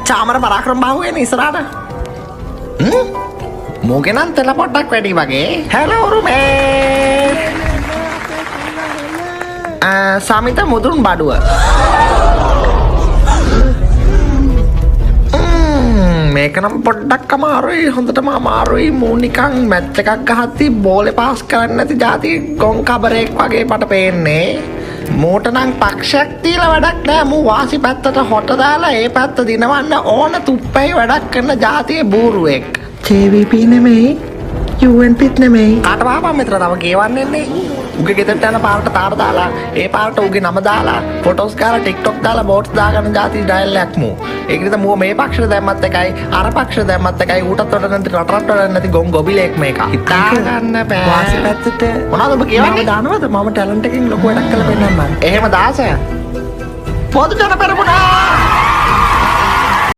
චාමර පරාක්‍රම බාහුව එන ඉස්සරහට. හ්ම්? මූගේ නම් තෙල පොඩ්ඩක් වැඩි වගේ. හැලෝ උරුමේ. සමිත මුදුන් බඩුව. මේක නම් පොඩ්ඩක් අමාරුයි, හොඳටම අමාරුයි. මූ නිකන් මැච් එකක් ගහද්දි බෝලේ පාස් කරන්නේ නැති ජාති ගොන් කබරෙක් වගේ මට පේන්නේ. මූට නම් පක්ෂයක් තියලා වැඩක් නෑ. මූ වාසි පැත්තට හොට දාලා ඒ පැත්ත දිනවන්න ඕන තුප්පයි වැඩක් කරන ජාතියේ බූරුවෙක්. JVP නෙමෙයි, UNPත් නෙමෙයි. කාට වහපන් මෙතන තව කියවන්න එන්නේ. උගේ ගෙදරට යන පාරට තාර දාලා, ඒ පාරට උගේ නම දාලා, ෆොටෝස් ගාලා, ටික්ටොක් දාලා, බෝට්ස් දාගන්න ජාති ඩයල් එකක් මූ. ඒක නිසා මුව මේ පක්ෂෙට දැම්මත් එකයි, අර පක්ෂෙට දැම්මත් එකයි, ඌටත් වැඩ නැති, රටටත් වැඩ නැති ගොන් ගොබිලෙක් මේක. හිතා ගන්න බෑ. වාසි පැත්තට මොනවද ඔබ කියවන්නේ? මම දානවද? මම ටැලන්ට් එකෙන් ලොකු වැඩක් කරලා පෙන්නන්නම්. එහෙම දාස. පොදු ජන පෙරමුණ.